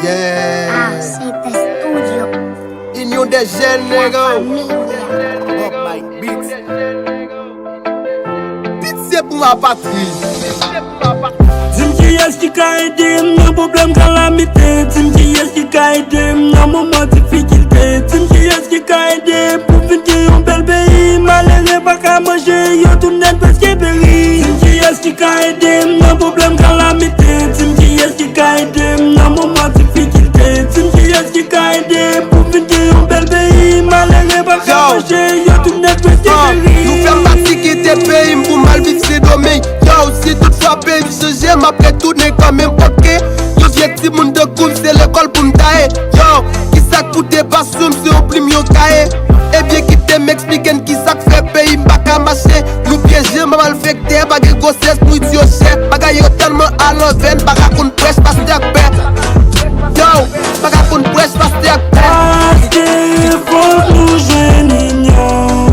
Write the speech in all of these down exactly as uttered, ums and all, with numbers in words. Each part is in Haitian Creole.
Yeah. R C P Studio. Union des jeunes, La nègre. Familia. Bob Mike Beats. Pitye pou ma patri. Di m kiyès ki ka ede m nan pwoblèm kalamite. Di m kiyès ki ka ede m nan moman difikilte. Di m kiyès ki ka ede m pou vin gen yon bèl peyi. Malere pa ka manje, yo tout nèt prèske peri. Di m kiyès ki ka ede m nan pwoblèm kalamite. Di m kiyès ki ka ede m nan moman difikilte. Di m kiyès ki ka ede m pou vin gen yon bèl peyi. Malere pa ka Yo. Manje, yo tout nèt prèske Ah, peri. nou fè m pati kite peyi m pou m al viv Sendomeng. Yo, si tout fwa peyi m chanje, m ap retounen kanmenm, oke. Yon vye timoun tankou m, se lekòl pou m ta ye. Yo, kisa k pou te pase m, se yon plim, yon kaye. Ebyen, kite m eksplike n kisa k fè peyi m pa ka mache. Nou pyeje, m ap al fè tè, pa gen gwosès, nwit yo chè. Bagay yo tèlman a lanvè, n pa ka konn prèch, pastè ak pè. Yo, pa ka konn prèch, pastè ak pè. Paske fòk nou jwenn inyon.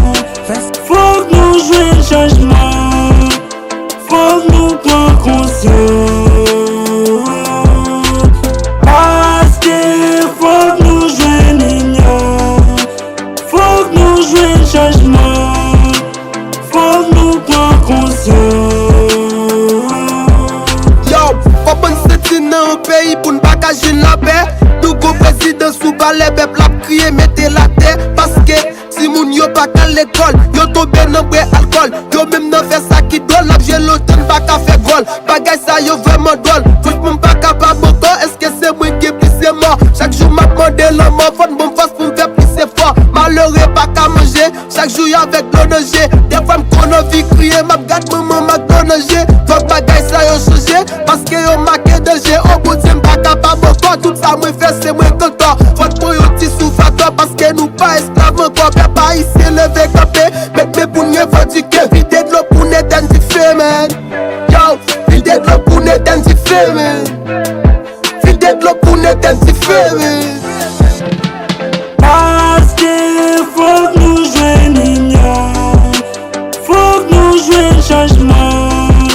Fòk nou jwenn chanjman. Fòk nou pran konsyans. Paske fòk nou jwenn inyon. Fòk nou jwenn chanjman. Fòk nou pran konsyans. Yo, konprann soti nan yon peyi pou n pa ka jwenn lapè. Nou gon prezidan sou palè, pèp la ap kriye mete l atè. Paske timoun yo pa ka al lekòl, yo tonbe nan bwè alkòl. Yo menm nan fè sa ki dwòl, n ap jwe loto, n pa ka fè gòl. Bagay sa yo vrèman dwòl, franchman m pa kapab ankò. Èske se mwen ki gen plis remò? Chak jou m ap mande lanmò, fò n ban m fòs pou m fè plis efò. Malere pa ka manje, chak jou y avèk dlo nan je. Dèfwa m konn anvi kriye, m ap gad manman m ak dlo nan je. Fòk bagay sa yo chanje, paske yo make danje. O Bondye, m pa kapab ankò, tout sa mwen fè se mwen k antò. Fòk pran yon ti souf atò, paske nou pa esklav ankò. Pèp ayisyen, leve kanpe, mete men pou n revandike. Vide dlo pou n etèn dife, man. Yo, vide dlo pou n etèn dife, man. Vide dlo pou n etèn dife, man. Paske fòk nou jwenn inyon. Fòk nou jwenn chanjman.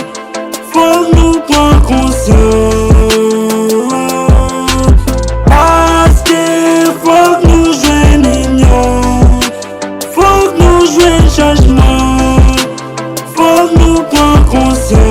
Fòk nou pran konsyans. Paske fòk nou jwenn inyon. Fòk nou jwenn chanjman. Fòk nou pran konsyans.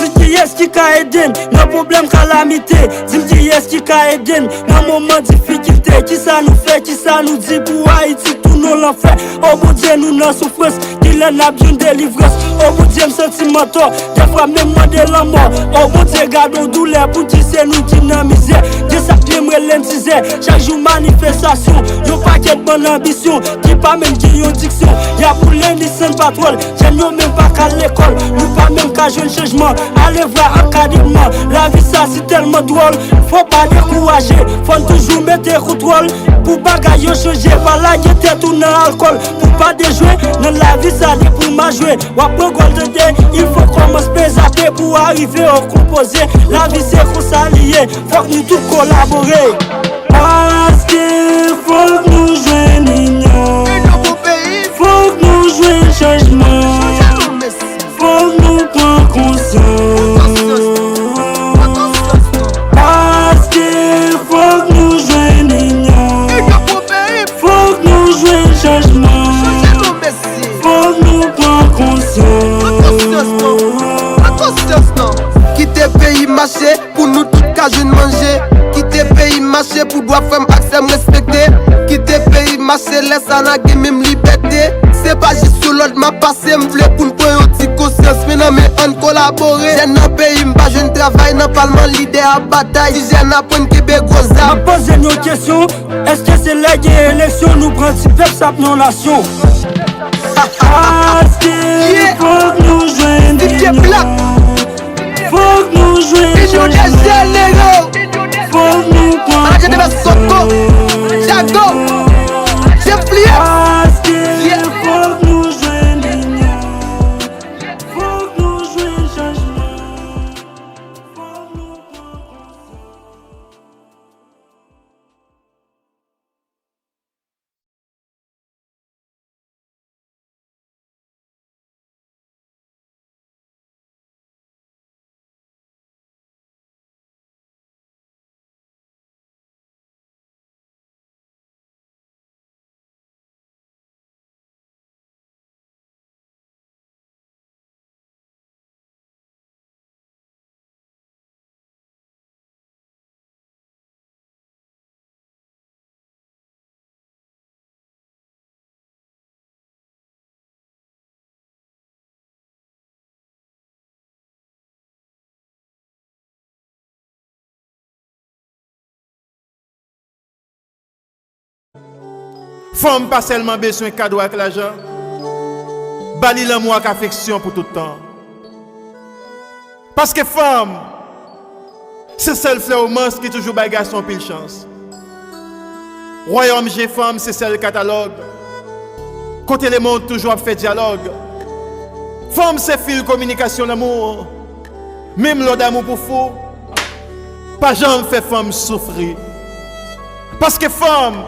Di kiyès ki ka ede n nan pwoblèm kalamite. Di m kiyès ki ka ede n nan moman difikilte. Kisa nou fè, kisa nou di pou Ayiti tounen lanfè? O Bondye, nou nan soufrans, kilè n ap jwenn delivrans? O Bondye, m santi m antò, dèfwa menm mande lanmò. O Bondye, gade yon doulè, pouki se nou ki nan mizè? Gen sa k menm rele n tizè. Chak jou manifestasyon, yon pakèt bann anbisyon ki pa menm gen yon diksyon. Y ap boule ni sann patwòl, jèn yo menm pa ka al lekòl. Nou pa menm ka jwenn chanjman, alevwa ankadreman. Lavi sa si tèlman dwòl, fò pa dekouraje. Fò n toujou mete kontwòl pou bagay yo chanje. Pa lage tèt ou nan alkòl pou pa dejwe nan lavi sa, depi w majwe. W ap pran gòl tande, il faut kòmanse pe zape pou arive o konpoze. Lavi se konsa li ye, fòk nou tout kolabore. Paske fòk nou jwenn inyon. Fòk nou jwenn chanjman. Fòk nou pran konsyans. Paske fòk nou jwenn inyon. Fòk nou jwenn chanjman. Fòk nou pran konsyans. Kite peyi mache pou nou tout ka jwenn manje. Kite peyi mache pou dwa frè m ak sè m respekte. Kite peyi mache, lè sa n a gen menm libète. Se pa jis sou lòd m ap pase, m vle pou n pran yon ti konsyans. Men nan men ann kolabore. Jèn nan peyi m pa jwenn travay, nan palman lidè ap batay. Ti jèn aprann kenbe gwo zam. M ap poze n yon kesyon, èske se lè gen eleksyon nou pran ti pèp sa ap nan nasyon? Paske fòk nou jwenn inyon. Fòk nou jwenn chanjman. Fòk nou pran konsyans. Paske fòk nou jwenn inyon. Fòk nou jwenn chanjman. Fòk nou pran konsyans. Fanm pa sèlman bezwen kado ak lajan. Ba li lanmou ak afeksyon pou tout tan. Paske fanm, se sèl flè womans ki toujou bay gason anpil chans. Wayòm je fanm se sèl katalòg kote lemonn toujou ap fè dyalòg. Fanm se fil kominikasyon lanmou. Menm lè w damou pou fou, pa janm fè fanm soufri. Paske fanm,